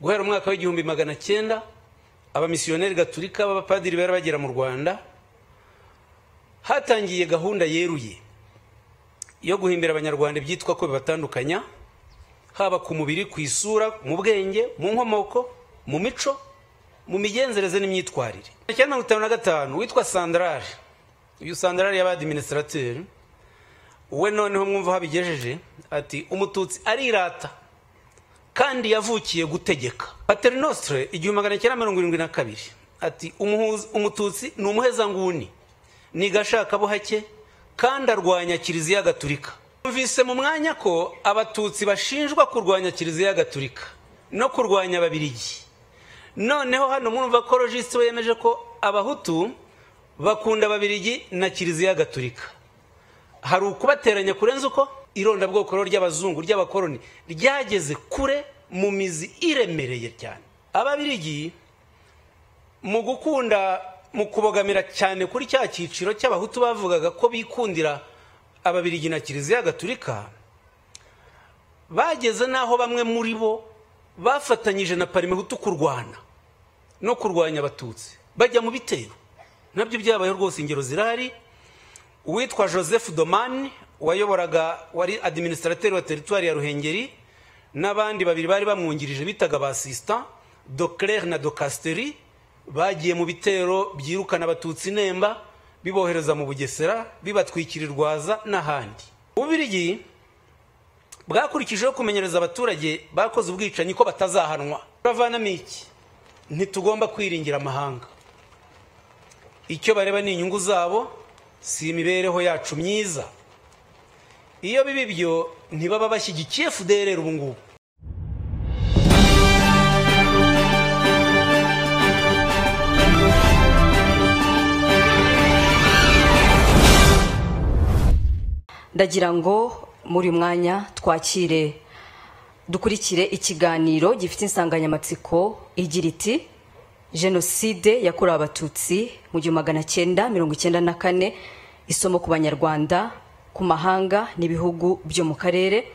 Guhera umwaka w'1900 abamisiyoneri gaturika b'abapadiri bari bagera mu Rwanda, hatangiye gahunda yeruye yo guhimbira Abanyarwanda ibyitwa ko bibatandukanya, haba ku mubiri, ku isura, mu bwenge, mu nkomoko, mu mico, mu migenzereze n'imyitwarire. 1955 witwa Sandrare, uyu Sandrare yabaye administrateur we, noneho mwumva habigejeje ati umututsi arirata kandi yavukiye gutegeka. Paternostre 1972 ati umututsi ni umuhezanguni, ni gashakabuhake kandi arwanya Kiliziya Gatulika. Mvise mu mwanya ko abatutsi bashinjwa kurwanya Kiliziya Gatulika no kurwanya ababirigi. Noneho hano mwumva ko Rogiste we yemeje ko abahutu bakunda ababirigi na Kiliziya Gatulika. Hari ukubateranya kurenza uko irondabwoko ry'abazungu ry'abakoroni ryageze kure mu mizi iremereye cyane. Ababirigi mu gukunda, mu kubogamira cyane kuri cya cyiciro cy'abahutu bavugaga ko bikundira ababirigi na Kiliziya Gatulika, bageze naho bamwe muri bo bafatanyije na Parmehutu kurwana no kurwanya abatutsi, bajya mu bitero. Nabyo byabayeho rwose, ingero zirahari. Uwitwa Joseph Domani wayoboraga, wari administrateur wa territoire ya Ruhengeri, n'abandi babiri bari bamwungirije bitaga ba assistant Doclair na Docasteri, bagiye mu bitero byirukana abatutsi Nemba, bibohereza mu Bugesera, bibatwikira Rwaza n'ahandi. Ububirigi bwakurikijeho kumenyereza abaturage bakoze ubwicanyi ko batazahanwa. Bavanamo iki? Ntitugomba kwiringira amahanga, icyo bareba ni inyungu zabo, si imibereho yacu myiza. Iyo biba ibyo ntibaba bashyigikiye FDLR ubu ngubu. Ndagira ngo muri mwanya twakire dukurikire ikiganiro gifite insanganyamatsiko igira iti Jenoside yakorewe abatutsi mu 1994, isomo ku Banyarwanda, ku mahanga n'ibihugu byo mu karere.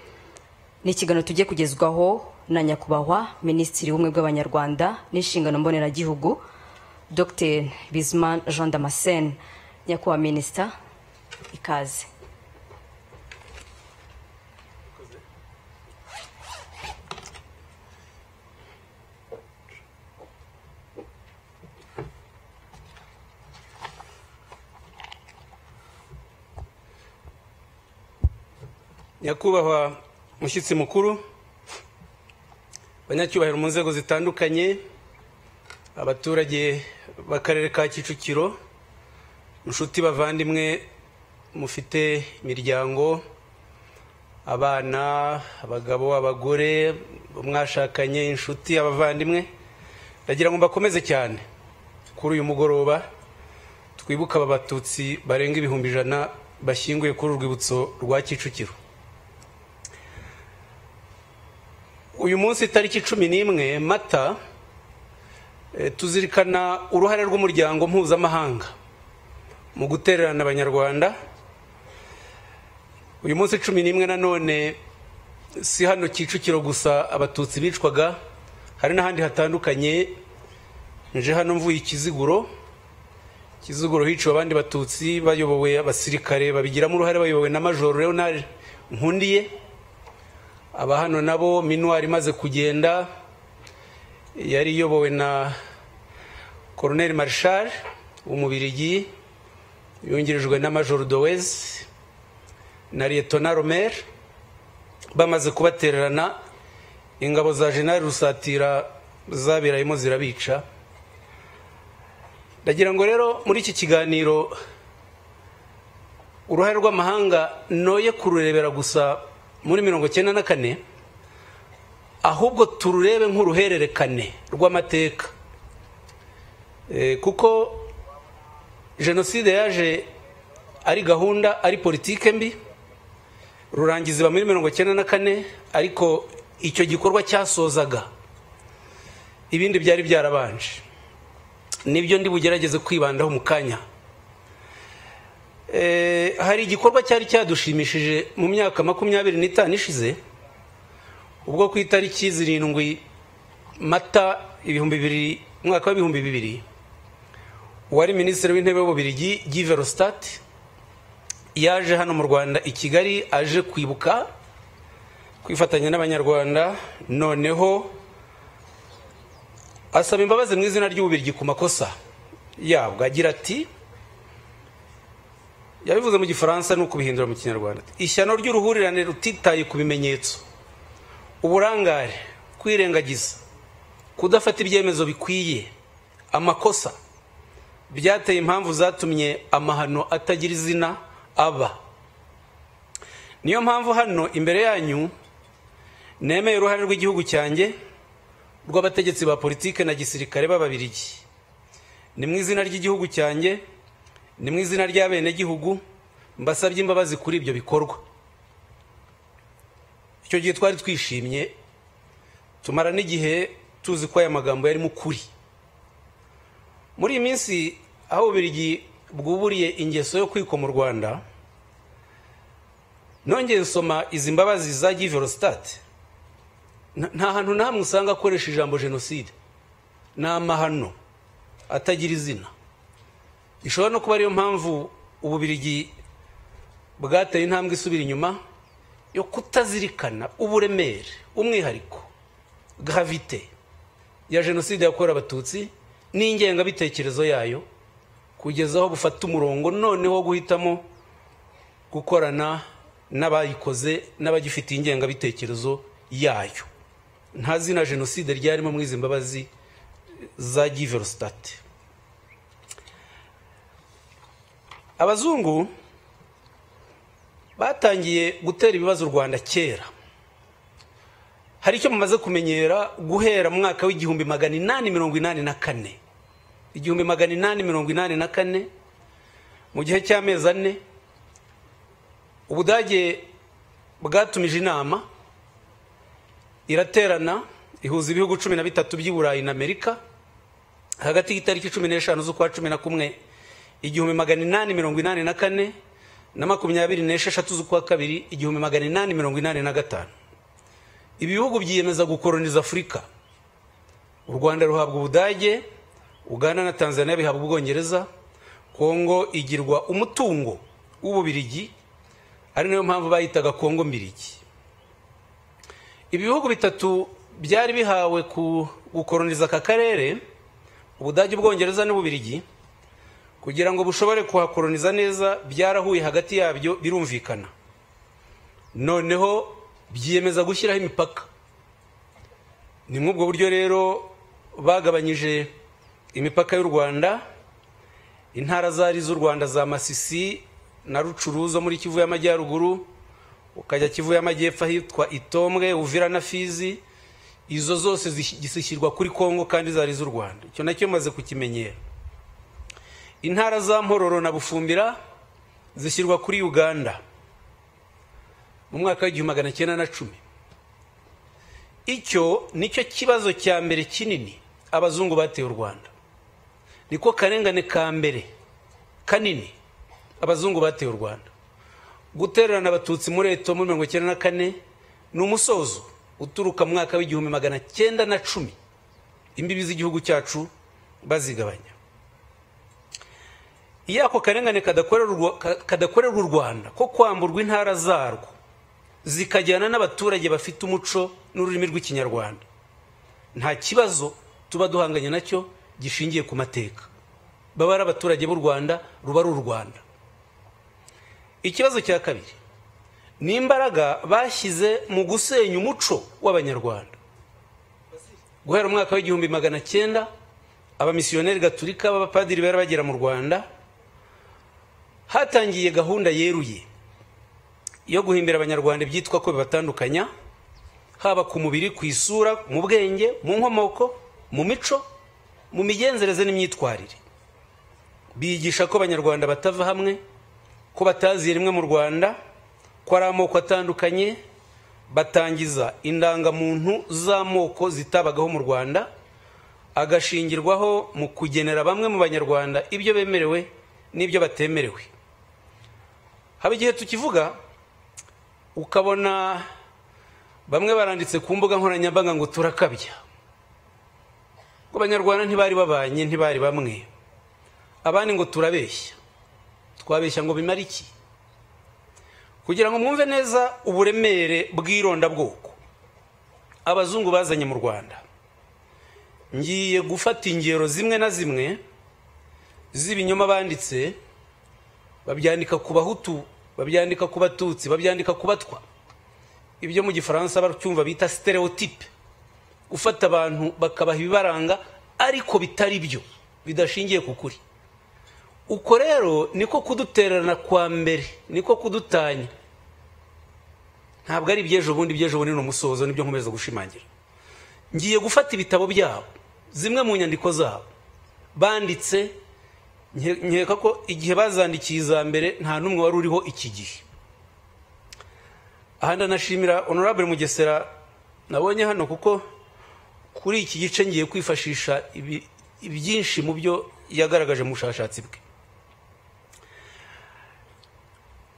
Ni ikiganiro tugiye kugezwaho na Nyakubahwa Minisitiri w'Ubumwe bw'Abanyarwanda n'Inshingano Mboneragihugu, Dr Bizimana Jean Damascene. Nyakubahwa Minisita, ikaze. Nyakubahwa mushyitsi mukuru, banyacyubahiro mu nzego zitandukanye, abaturage b'akarere ka Kicukiro, inshuti bavandimwe mufite imiryango, abana, abagabo, abagore mwashakanye, inshuti, abavandimwe, ndagira ngo mbakomeze cyane kuri uyu mugoroba twibuka aba batutsi barenga 100,000 bashyinguye kuri urwibutso rwa Kicukiro. Uyu munsi tariki 11 Mata tuzirikana uruhare rw'umuryango mpuzamahanga mu gutererana Abanyarwanda. Uyu munsi 11 nanone si hano Kicukiro gusa abatutsi bicwaga, hari n'ahandi hatandukanye. Nje hano mvuye Kiziguro, Kiziguro hiciwe abandi batutsi bayobowe abasirikare babigiramo uruhare, bayobowe na Major Leonard Nkundiye. Aba hano nabo minuari imaze kugenda yari iyobowe na Colonel Marshal w'Umubirigi, yungirijwe na Major Dowez na Lieutenant Romer. Bamaze kubatererana, ingabo za General Rusatira zabirayemo zirabica. Ndagira ngo rero muri iki kiganiro uruhare rw'amahanga noye kururebera gusa muri 1994, ahubwo tururebe nk'uruhererekane rw'amateka, kuko jenoside yaje ari gahunda, ari politike mbi, rurangiza muri 1994, ariko icyo gikorwa cyasozaga ibindi byari byarabanje. Nibyo ndi bugerageze kwibandaho mu kanya. Hari igikorwa cyari cyadushimishije mu myaka 25 ishize, ubwo ku itariki 7 Mata 2000, umwaka wa 2000, uwari minisitiri w'intebe w'Ububiligi Guy Verhofstadt yaje hano mu Rwanda i Kigali, aje kwibuka, kwifatanya n'Abanyarwanda, noneho asaba imbabazi mu izina ry'Ububiligi ku makosa yabwo, agira ati, yabivuze mu Gifaransa ni ukubihindura mu Kinyarwanda: "Ishyano ry'uruhurirane rutitaye ku bimenyetso, uburangare, kwirengagiza, kudafata ibyemezo bikwiye, amakosa byateye impamvu zatumye amahano atagira izina aba. Niyo mpamvu hano imbere yanyu nemeye uruhare rw'igihugu cyanjye, rw'abategetsi ba politike na gisirikare b'Ababirigi. Ni mu izina ry'igihugu cyanjye, ni mu izina ry'abenegihugu, mbasabye imbabazi kuri ibyo bikorwa." Icyo gihe twari twishimye, tumara n'igihe tuzi ko aya magambo yarimo ukuri. Muri iyi minsi aho Ububiligi bwuburiye ingeso yo kwikoma u Rwanda, nongeye nsoma izi mbabazi za Guy Verhofstadt, nta hantu na hamwe usanga akoresha ijambo jenoside. Ni amahano atagira izina. Ishobora no kuba ariyo mpamvu Ububiligi bwateye intambwe isubira inyuma yo kutazirikana uburemere, umwihariko, gravité ya jenoside yakorewe Abatutsi n'ingengabitekerezo yayo, kugeza aho bufata umurongo noneho wo guhitamo gukorana n'abayikoze n'abagifitiye ingengabitekerezo yayo. Nta zina jenoside ryarimo muri izi mbabazi za Guy Verhofstadt. Abazungu batangiye gutera ibibazo u Rwanda kera. Hari icyo mumaze kumenyera guhera mu mwaka w'1884. 1884, mu gihe cy'amezi 4, Ubudage bwatumije inama, iraterana, ihuza ibihugu 13 by'i Burayi na Amerika, hagati y'itariki 15 z'ukwa 11 1884 na 26 z'ukwa 2 1885. Ibi bihugu byiyemeza gukoroniza Afurika. U Rwanda ruhabwa Ubudage, Uganda na Tanzania bihabwa Ubwongereza, Kongo igirwa umutungo w'Ububirigi, ari nayo mpamvu bayitaga Kongo Mbirigi. Ibi bihugu bitatu byari bihawe ku gukoroniza aka karere, Ubudage, Ubwongereza n'Ububirigi, kugira ngo bushobore kuhakoroniza neza, byarahuye hagati yabyo birumvikana, noneho byiyemeza gushyiraho imipaka. Ni muri ubwo buryo rero bagabanyije imipaka y'u Rwanda. Intara zari z'u Rwanda za Masisi na Rucuru zo muri Kivu y'Amajyaruguru, ukajya Kivu y'Amajyepfo ahitwa Itombwe, Uvira na Fizi, izo zose zishyirwa kuri Kongo kandi zari z'u Rwanda. Icyo nacyo maze kukimenyera. Intara za Mpororo na Bufumbira zishyirwa kuri Uganda mu mwaka w'1910. Icyo nicyo kibazo cya mbere kinini abazungu bateye u Rwanda, niko karengane ka mbere kanini abazungu bateye u Rwanda. Gutererana Abatutsi muri Eto muri 94 ni umusozo uturuka mu mwaka w'1910, imbibi z'igihugu cyacu bazigabanya. Iyo ako karengane kadakorerwa u Rwanda ko kwamburwa intara zarwo zikajyana n'abaturage bafite umuco n'ururimi rw'Ikinyarwanda, nta kibazo tuba duhanganye nacyo gishingiye ku mateka. Baba ari abaturage b'u Rwanda, ruba ari u Rwanda. Ikibazo cya kabiri ni imbaraga bashyize mu gusenya umuco w'Abanyarwanda. Guhera umwaka w'1900, abamisiyoneri gaturika b'abapadiri bari bagera mu Rwanda, hatangiye gahunda yeruye yo guhimbira Abanyarwanda ibyitwa ko bibatandukanya, haba ku mubiri, ku isura, mu bwenge, mu nkomoko, mu mico, mu migenzereze n'imyitwarire. Bigisha ko Abanyarwanda batava hamwe, ko bataziye rimwe mu Rwanda, ko ari amoko atandukanye. Batangiza indangamuntu z'amoko zitabagaho mu Rwanda, agashingirwaho mu kugenera bamwe mu Banyarwanda ibyo bemerewe n'ibyo batemerewe. Haba igihe tukivuga ukabona bamwe baranditse ku mbuga nkoranyambaga ngo turakabya. Abanyarwanda ntibari babanye, ntibari bamwe. Abandi ngo turabeshya, twabeshya ngo bimare iki? Kugira ngo mwumve neza uburemere bw'irondabwoko abazungu bazanye mu Rwanda, ngiye gufata ingero zimwe na zimwe z'ibinyoma banditse, babyandika ku Bahutu, babyandika ku Batutsi, babyandika ku Batwa. Ibyo mu Gifaransa bacyumva bita stereotype, gufata abantu bakabaha ibibaranga ariko bitari byo, bidashingiye ku kuri. Uko rero niko kudutererana kwa mbere, niko kudutanya. Ntabwo ari iby'ejo bundi, iby'ejo bundi ni umusozo, nibyo nkomeza gushimangira. Ngiye gufata ibitabo byabo, zimwe mu nyandiko zabo banditse, nkeka ko igihe bazandikiye iza mbere nta n'umwe wari uriho iki gihe. Aha ndanashimira Honorable Mugesera nabonye hano, kuko kuri iki gice ngiye kwifashisha ibyinshi mu byo yagaragaje mu bushakashatsi bwe.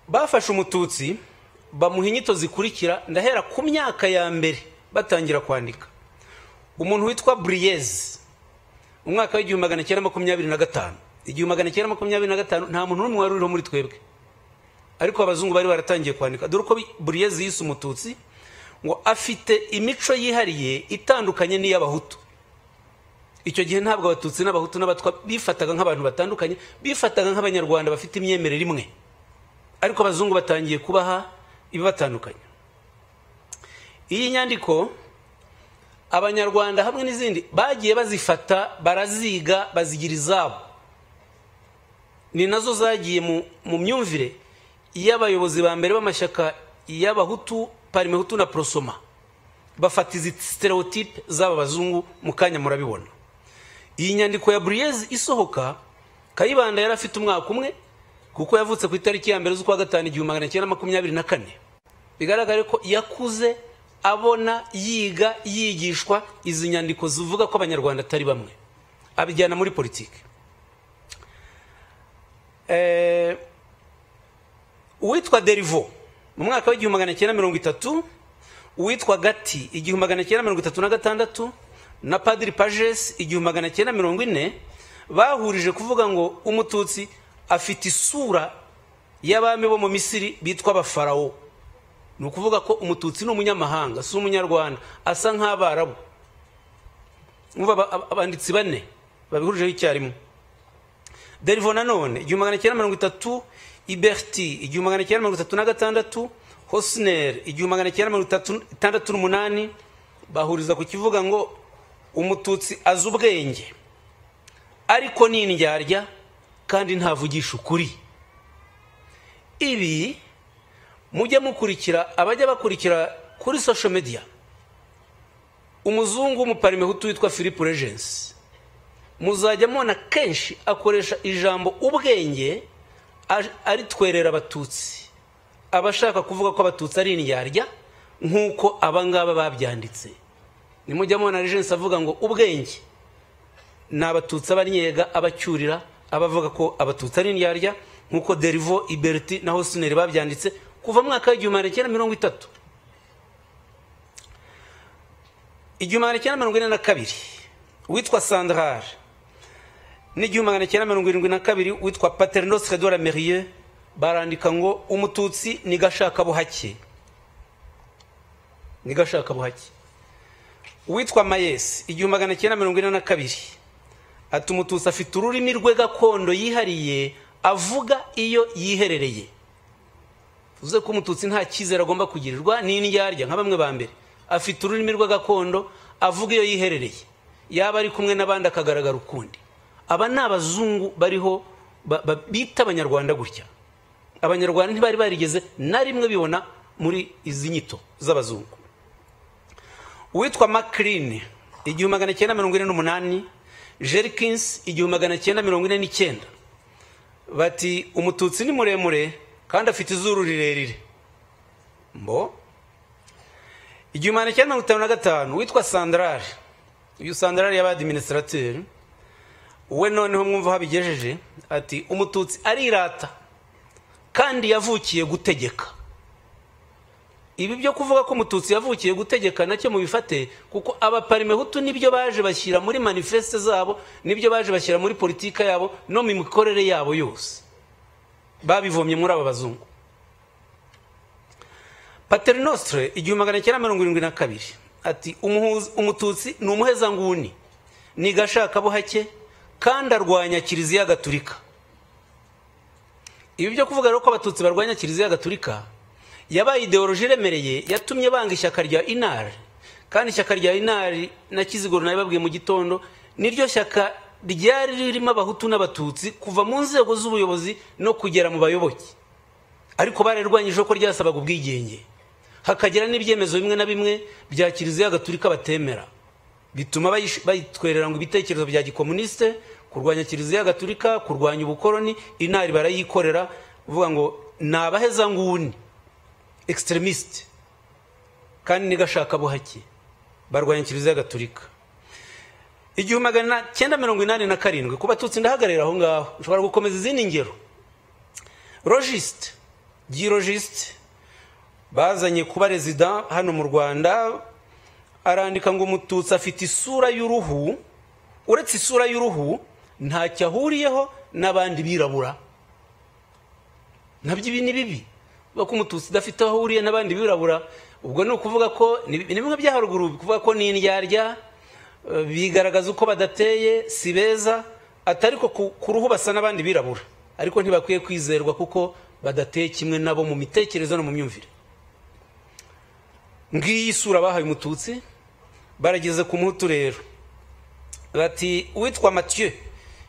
Bafashe Umututsi bamuha inyito zikurikira, ndahera ku myaka ya mbere batangira kwandika. Umuntu witwa Briez mu mwaka w'1925, 1925 nta muntu n'umwe wari uriho muri twebwe, ariko abazungu bari baratangiye kwandika. Dore uko Briez yise Umututsi, ngo afite imico yihariye itandukanye n'iy'Abahutu. Icyo gihe ntabwo Abatutsi n'Abahutu n'Abatwa bifataga nk'abantu batandukanye, bifataga nk'Abanyarwanda bafite imyemerere imwe, ariko abazungu batangiye kubaha ibibatandukanye. Iyi nyandiko Abanyarwanda hamwe n'izindi bagiye bazifata, baraziga, bazigira izabo. Ni nazo zagiye mu myumvire y'abayobozi ba mbere b'amashyaka y'Abahutu, Parmehutu na Prosoma. Bafata izi stereotype z'aba bazungu, mu kanya murabibona. Iyi nyandiko ya Briez isohoka, Kayibanda yari afite umwaka umwe, kuko yavutse ku itariki ya 1 z'ukwa 5 1924. Bigaragare ko yakuze abona, yiga, yigishwa izi nyandiko zivuga ko Abanyarwanda atari bamwe, abijyana muri politiki. Uwitwa Derivo mu mwaka w'1930, uwitwa Gati 1936 na Padiri Pages 1940 bahurije kuvuga ngo Umututsi afite isura y'abami bo mu Misiri bitwa Abafarawo. Ni ukuvuga ko Umututsi ni umunyamahanga, si umunyarwanda, asa nk'Abarabu. Umva abanditsi bane babihurijeho icyarimwe. Derivo nanone 1930, Iberti 1936, Hosner 1968 bahuriza ku kivuga ngo Umututsi azi ubwenge ariko ni indyarya kandi ntavugisha ukuri. Ibi mujye mukurikira, abajya bakurikira kuri social media, umuzungu w'umuparimehutu witwa Philippe Regens, muzajya mubona kenshi akoresha ijambo ubwenge aritwerera Abatutsi, abashaka kuvuga ko Abatutsi ari indyarya nk'uko abangaba babyanditse. Nimujya mubona Regens avuga ngo ubwenge ni Abatutsi abanyega, abacyurira, abavuga ko Abatutsi ari indyarya nk'uko Derivo, Iberti na Hosner babyanditse kuva mu mwaka w'1930. 1942 witwa Sandrar n'1972 witwa Paternostre de la Mérieux barandika ngo Umututsi ni gashakabuhake, ni gashakabuhake. Uwitwa Mayes 1942 ati Umututsi afite ururimi rwe gakondo yihariye avuga iyo yiherereye. Uze ko Umututsi nta cyizere agomba kugirirwa ni indyarya nka bamwe ba mbere, afite ururimi rwe gakondo avuga iyo yiherereye, yaba ari kumwe n'abandi akagaragara ukundi. Aba ni abazungu bariho bita Abanyarwanda gutya. Abanyarwanda ntibari barigeze na rimwe bibona muri izi nyito z'abazungu. Uwitwa Maclean 1948, Jerkins 1949 bati Umututsi ni muremure kandi afite izuru rirerire. Mbo 1955 witwa Sandrar, uyu Sandrar yabaye administrateur, we noneho mwumva habigejeje ati Umututsi arirata kandi yavukiye gutegeka. Ibi byo kuvuga ko Umututsi yavukiye gutegeka nacyo mubifate, kuko Abaparimehutu nibyo baje bashyira muri manifeste zabo, nibyo baje bashyira muri politika yabo no mu mikorere yabo yose, babivomye muri aba bazungu. Paternostre 1972 ati Umututsi ni umuhezanguni, ni gashakabuhake kandi arwanya Kiliziya Gatulika. Ibi byo kuvuga rero ko Abatutsi barwanya Kiliziya Gatulika yabaye ideoloji iremereye yatumye banga ishyaka rya INAR. Kandi ishyaka rya INAR na Kiziguro nabibabwiye mu gitondo, niryo shyaka ryari ririmo Abahutu n'Abatutsi kuva mu nzego z'ubuyobozi no kugera mu bayoboke, ariko bararwanyije ko ryasabaga ubwigenge, hakagira n'ibyemezo bimwe na bimwe bya Kiliziya Gatulika batemera, bituma bayitwerera ngo ibitekerezo bya gikomuniste, kurwanya Kiliziya Gatulika, kurwanya ubukoroni. INAR barayikorera uvuga ngo ni abahezanguni, extremiste, kandi nigashaka buhake, barwanya Kiliziya Gatulika. 1987 ku Batutsi ndahagarira aho ngaho, nshobora gukomeza izindi ngero. Rogiste, Guy Rogiste bazanye kuba resident hano mu Rwanda, arandika ngo Umututsi afite isura y'uruhu, uretse isura y'uruhu ntacyo ahuriyeho n'abandi birabura. Nabyo ibi ni bibi, kuko Umututsi udafite aho ahuriye n'abandi birabura, ubwo ni ukuvuga ko ni bimwe bya haruguru, kuvuga ko ni indyarya, bigaragaza uko badateye, si beza, atariko ku ruhu basa n'abandi birabura, ariko ntibakwiye kwizerwa kuko badateye kimwe nabo mu mitekerereze no mu myumvire. Ngiyi isura bahaye Umututsi. Barageze ku Muhutu rero bati uwitwa Mathieu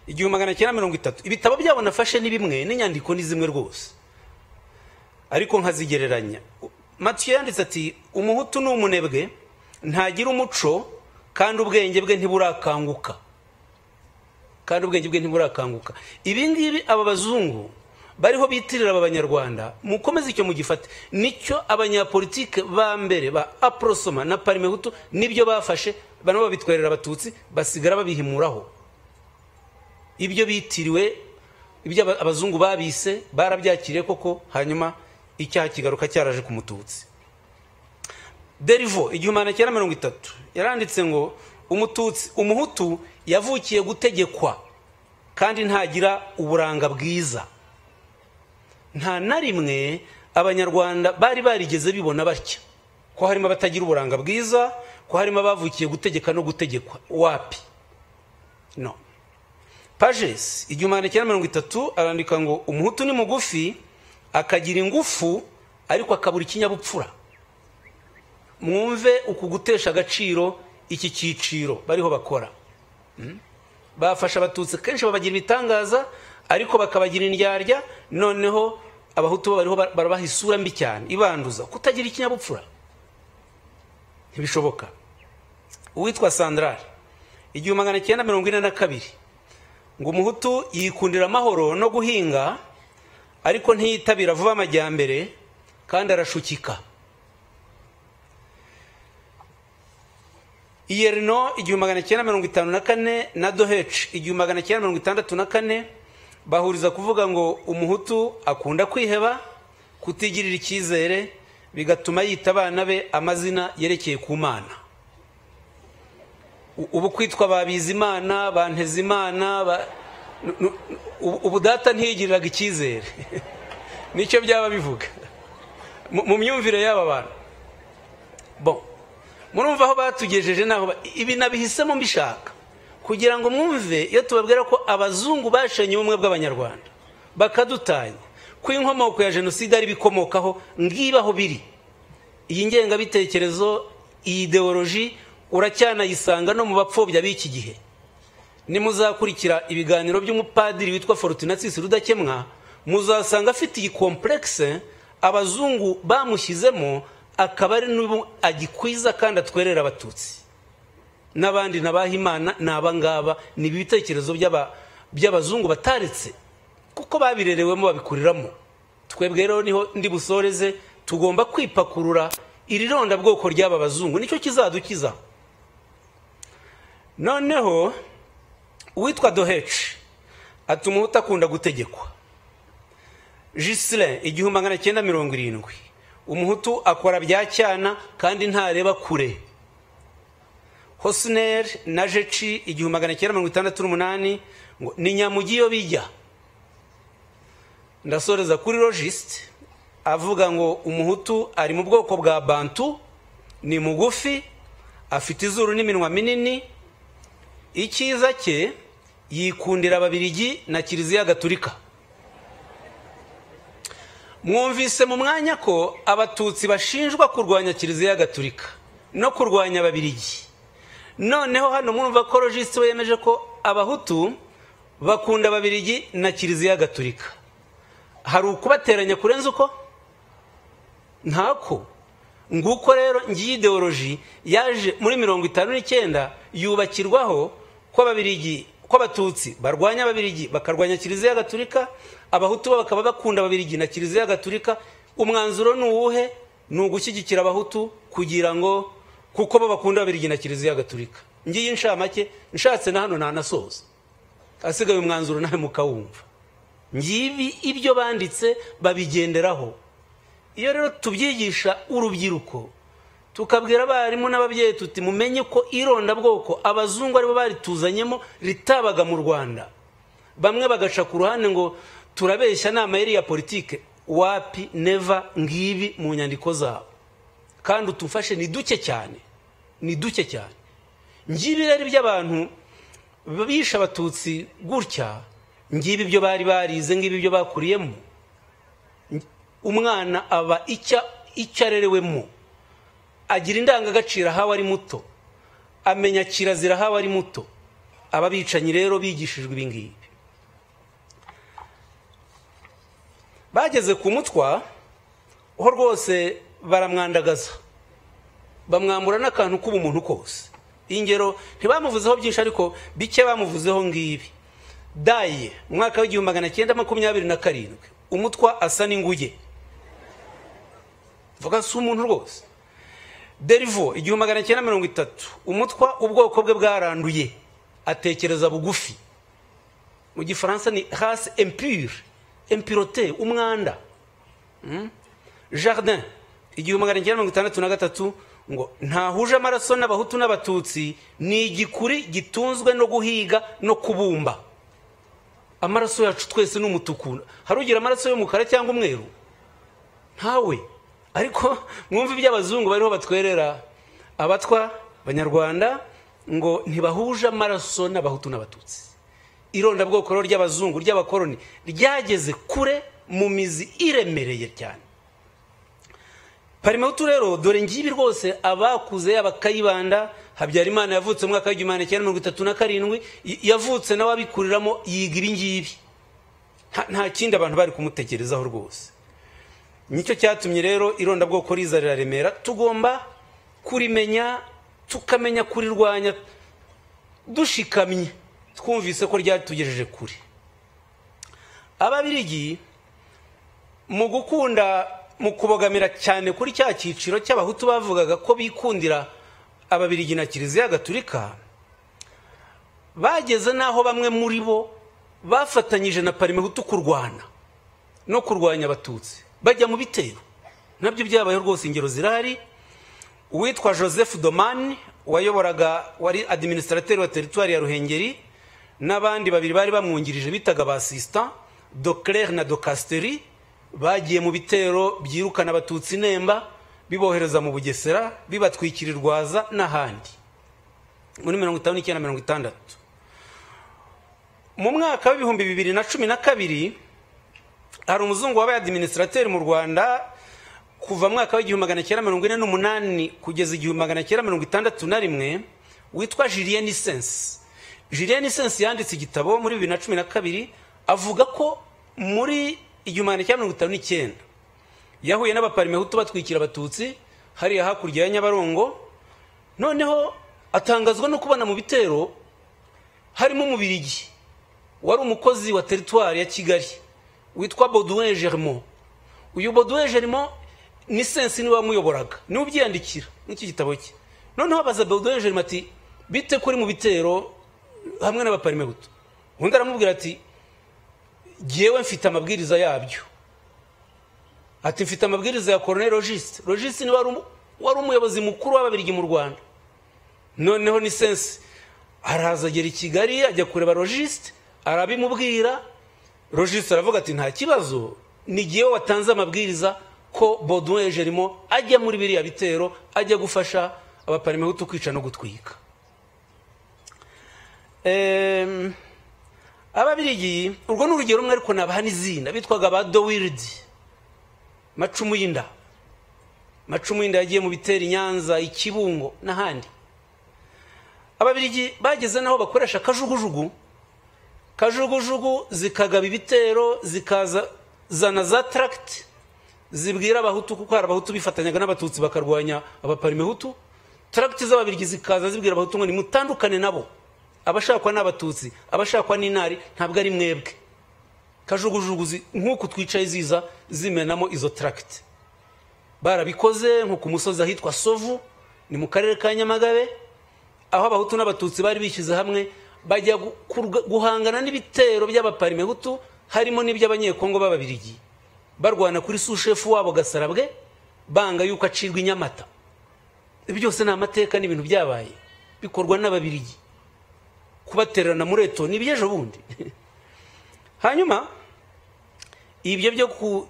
1930, ibitabo byabo nafashe ni bimwe n'inyandiko ni zimwe rwose, ariko nkazigereranya. Mathieu yanditse ati Umuhutu ni umunebwe, ntagira umuco, kandi ubwenge bwe ntiburakanguka. Kandi ubwenge bwe ntiburakanguka. Ibi ngibi aba bazungu bariho bitirira aba Banyarwanda, mukomeze icyo mugifate, nicyo abanyapolitike ba mbere ba Aprosoma na Parimehutu nibyo bafashe, bano babitwerera Abatutsi basigara babihimuraho. Ibyo bitiriwe, ibyo abazungu babise barabyakiriye koko, hanyuma icyaha kigaruka cyaraje ku Mututsi. Derivo 1930 yaranditse ngo Umututsi, Umuhutu yavukiye gutegekwa kandi ntagira uburanga bwiza. Nta na rimwe Abanyarwanda bari barigeze bibona batya, ko harimo abatagira uburanga bwiza, ko harimo abavukiye gutegeka no gutegekwa. Wapi? No. Pages 1930 arandika ngo Umuhutu ni mugufi, akagira ingufu, ariko akabura ikinyabupfura. Mwumve uku gutesha agaciro iki cyiciro bariho bakora. Bafasha Abatutsi kenshi babagira ibitangaza, ariko bakabagira indyarya, noneho Abahutu bo bariho barabaha isura mbi cyane ibanduza, kutagira ikinyabupfura ntibishoboka. Uwitwa Sandrale 1942 ngo Umuhutu yikundira amahoro no guhinga, ariko ntiyitabira vuba amajyambere kandi arashukika. Iyerno 1954 na Dohech 1964 bahuriza kuvuga ngo Umuhutu akunda kwiheba, kutigirira icyizere, bigatuma yita abana be amazina yerekeye ku Mana. Ubu kwitwa Babizimana, Bantezimana, ubu data ntiyigiriraga icyizere. Nicyo byaba bivuga mu myumvire y'aba bantu. Bon, murumva aho batugejeje naho ibi nabihisemo mbishaka kugira ngo mwumve iyo tubabwira ko abazungu bashenye ubumwe bw'Abanyarwanda bakadutanya, ko inkomoko ya jenoside ari bikomokaho, ngibaho biri. Iyi ngengabitekerezo, iyi ideoloji uracyanayisanga no mu bapfobya b'iki gihe. Nimuzakurikira ibiganiro by'umupadiri witwa Fortunatus Rudakemwa, muzasanga afite iyi complexe abazungu bamushyizemo, akaba ari n'ubu agikwiza kandi atwerera Abatutsi n'abandi n'abahimana n'abangaba. Ni ibitekerezo by'abazungu bataretse kuko babirerewemo babikuriramo. Twebwe rero niho ndi busoreze, tugomba kwipakurura iri ronda bwoko ry'aba bazungu, nicyo kizadukiza. Noneho uwitwa Dohech ati Umuhutu akunda gutegekwa. Gislin 1970 Umuhutu akora bya cyana kandi ntareba kure. Hosner na Jeci 1968 ngo ni nyamugi yo bijya. Ndasoreza kuri Logiste avuga ngo umuhutu ari mu bwoko bwa Bantu, ni mugufi, afite izuru n'iminwa minini, icyiza cye yikundira ababirigi na Kiliziya Gatulika. Mwumvise mu mwanya ko abatutsi bashinjwa kurwanya Kiliziya Gatulika no kurwanya ababirigi. Noneho hano mwumva ko Logiste we yemeje ko abahutu bakunda ababirigi na Kiliziya Gatulika. Hari ukubateranya kurenza uko? Ntako. Nguko rero ngiyi ideology yaje muri 59 yubakirwaho ko ababirigi, ko abatutsi barwanya ababirigi bakarwanya Kiliziya Gatulika, abahutu bakaba bakunda ababirigi na Kiliziya Gatulika. Umwanzuro ni uwuhe? Ni ugushyigikira abahutu kugira ngo kuko bo bakunda ababirigi na Kiliziya Gatulika. Ngiyi inshamake, nshatse na hano ntanasoza, asigaye umwanzuro nawe mukawumva. Ngibi ibyo banditse babigenderaho. Iyo rero tubyigisha urubyiruko, tukabwira abarimu n'ababyeyi tuti mumenye ko irondabwoko abazungu aribo barituzanyemo ritabaga mu Rwanda, bamwe bagaca ku ruhande ngo turabeshya ni amayeri ya politike. Wapi, never. Ngibi mu nyandiko zabo, kandi utufashe ni duke cyane, ni duke cyane. Ngibi rero iby'abantu bisha abatutsi gutya, ngibi ibyo bari barize, ngibi ibyo bakuriyemo. Umwana aba icyo arerewemo, agira indangagaciro ahawe ari muto, amenya kirazira ahawe ari muto. Aba bicanyi rero bigishijwe ibi ngibi. Bageze ku mutwa ho rwose baramwandagaza, bamwambura n'akantu k'ubumuntu kose. Ingero ntibamuvuzeho byinshi, ariko bike bamuvuzeho ngibi. Daye mu mwaka w'1927 umutwa asa n'inguge, vuga si umuntu rwose. Derivo 1930 umutwa ubwoko bwe bwaranduye, atekereza bugufi. Mu gifaransa ni race impure, impureté, umwanda. Jardin 1963 ngo ntahuje amaraso n'abahutu n'abatutsi, ni igikuri gitunzwe no guhiga no kubumba. Amaraso yacu twese ni umutuku, hari ugira amaraso y'umukara cyangwa umweru? Ntawe. Ariko mwumva iby'abazungu bariho batwerera abatwa banyarwanda ngo ntibahuje amaraso n'abahutu n'abatutsi. Irondabwoko ry'abazungu ry'abakoroni ryageze kure mu mizi iremereye cyane. Parmehutu rero dore ngibi rwose abakuze abakayibanda. Habyarimana yavutse mu mwaka w'1937, yavutse nawe abikuriramo, yiga ibi ngibi. Nta kindi abantu bari kumutekerezaho rwose. Nicyo cyatumye rero irondabwoko riza riraremera. Tugomba kurimenya, tukamenya kurirwanya dushikamye, twumvise ko ryatugejeje kure. Ababirigi mu gukunda, mu kubogamira cyane kuri cya cyiciro cy'abahutu bavugaga ko bikundira ababirigi na Kiliziya Gatulika, bageze naho bamwe muri bo bafatanyije na Parmehutu kurwana no kurwanya abatutsi, bajya mu bitero. Nabyo byabayeho rwose, ingero zirahari. Uwitwa Joseph Domani wayoboraga, wari administrateur wa territoire ya Ruhengeri, n'abandi babiri bari bamwungirije bitaga ba assistant Doclair na Docasteri, bagiye mu bitero byirukana abatutsi Nemba, bibohereza mu Bugesera, bibatwikira Rwaza n'ahandi muri 59 60. Mu mwaka w'2012 hari umuzungu wabaye administrateur mu Rwanda kuva mwaka w'1948 kugeza 1961 witwa Julien Nisens. Julien Nisens yanditse igitabo muri 2012 avuga ko muri 1959 yahuye n'abaparmehutu batwikira abatutsi hariya hakurya ya Nyabarongo. Noneho atangazwa no kubona mu bitero harimo umubirigi wari umukozi wa territoire ya Kigali witwa Baudouin Germont. Uyu Baudouin Germont ni sensi niwe wamuyoboraga, niwe ubyiyandikira n'iki gitabo cye. Noneho abaza Baudouin Germont ati bite kuri mu bitero hamwe n'abaparmehutu? Undi aramubwira ati jyewe mfite amabwiriza yabyo. Ati mfite amabwiriza ya Colonel Logiste. Logiste ni wari umuyobozi mukuru w'Ababirigi mu Rwanda. Noneho ni sense araza agera i Kigali, ajya kureba Logiste, arabimubwira. Logiste aravuga ati nta kibazo, ni jyewe watanze amabwiriza ko Baudouin Gerimo ajya muri biriya bitero, ajya gufasha abaparimehutu kwica no gutwika. Ababirigi, urwo ni urugero rumwe ariko nabaha n'izindi, bitwaga ba Dowirdi Macumu y'inda. Macumu y'inda yagiye mu bitero i Nyanza, i Kibungo n'ahandi. Ababirigi bageze naho bakoresha kajugujugu, kajugujugu zikagaba ibitero, zikaza zana za tract zibwira Abahutu, kuko hari Abahutu bifatanyaga n'Abatutsi bakarwanya abaparimehutu. Tract z'Ababirigi zikaza zibwira Abahutu ngo nimutandukane nabo, abashakwa n'Abatutsi, abashakwa n'intari ntabwo ari mwebwe. Kajugujugu nk'uku twicaye ziza zimenamo izo tract. Barabikoze nko ku musozi ahitwa Sovu, ni mu karere ka Nyamagabe, aho Abahutu n'Abatutsi bari bishyize hamwe bajya guhangana n'ibitero by'abaparimehutu, harimo n'iby'Abanyekongo b'Ababirigi, barwana kuri sushefu wabo Gasarabwe, banga yuko acirwa i Nyamata. Ibi byose ni amateka n'ibintu byabaye bikorwa n'Ababirigi, kubatererana muri eto ni iby'ejo bundi. Hanyuma ibyo byo ku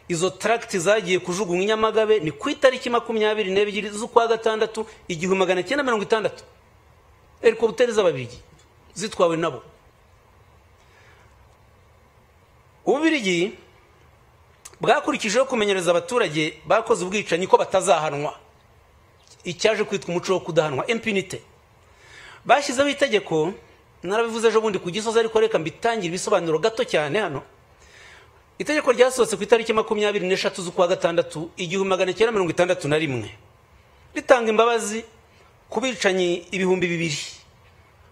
izo tract zagiye kujugunywa i Nyamagabe ni ku itariki 22 z'ukwa gatandatu 1960. Helicopteri z'Ababirigi zitwawe nabo. Ububirigi bwakurikijeho kumenyereza abaturage bakoze ubwicanyi ko batazahanwa, icyaje kwitwa umuco wo kudahanwa, impunité. Bashyizeho itegeko, narabivuze ejo bundi ku Gisozi, ariko reka mbitangire ibisobanuro gato cyane hano. Itegeko ryasohotse ku itariki 23 z'ukwa gatandatu 1961, ritanga imbabazi ku bicanyi 2000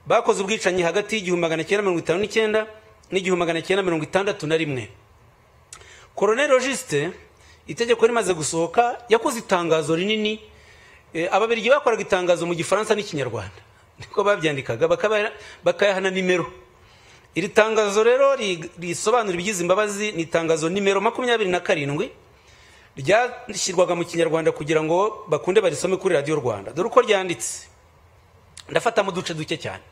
bakoze ubwicanyi hagati y'1959 n'1961. Colonel Logiste, itegeko rimaze gusohoka, yakoze itangazo rinini. Ababirigi bakoraga itangazo mu Gifaransa n'Ikinyarwanda, niko babyandikaga, bakayahana nimero. Iri tangazo rero risobanura ibigize imbabazi ni itangazo nimero 27, ryashyirwaga mu Kinyarwanda kugira ngo bakunde barisome kuri Radio Rwanda. Dore uko ryanditse, ndafata mu duce duke cyane.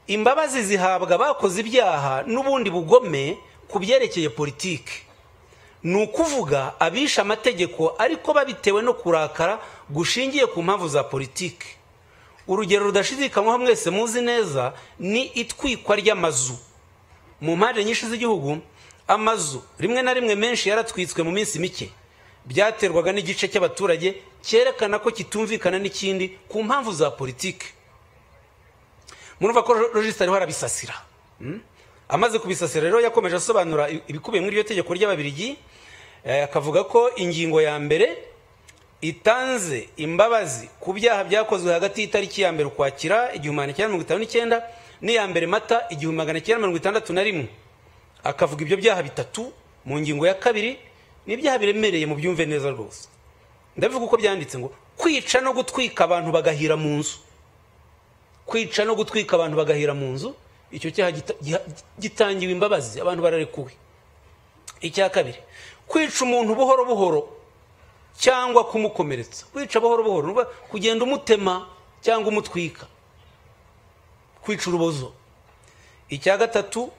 Imbabazi zihabwa bakoze ibyaha n'ubundi bugome ku byerekeye politiki, ni ukuvuga abisha amategeko ariko babitewe no kurakara gushingiye ku mpamvu za politiki. Urugero rudashidikanywaho mwese muzi neza ni itwikwa ry'amazu. Mu mpande nyinshi z'igihugu amazu rimwe na rimwe menshi yaratwitswe mu minsi mike, byaterwaga n'igice cy'abaturage cyerekana ko kitumvikana n'ikindi ku mpamvu za politiki. Murumva ko Logiste ariho arabisasira. Amaze kubisasira rero yakomeje asobanura ibikubiye muri iryo tegeko ry'Ababirigi, akavuga ko ingingo ya mbere itanze imbabazi ku byaha byakozwe hagati y'itariki ya 1 Ukwakira 1959 n'iya 1 Mata 1961. Akavuga ibyo byaha bitatu mu ngingo ya kabiri, ni ibyaha biremereye, mu byumve neza rwose. Ndabivuga uko byanditse ngo kwica no gutwika abantu bagahira mu nzu. Kwica no gutwika abantu bagahira mu nzu, icyo cyaha gitangiwe imbabazi, abantu bararekuwe. Icya kabiri, kwica umuntu buhoro buhoro cyangwa kumukomeretsa. Kwica buhoro buhoro, kugenda umutema cyangwa umutwika, kwica urubozo. Icya gatatu,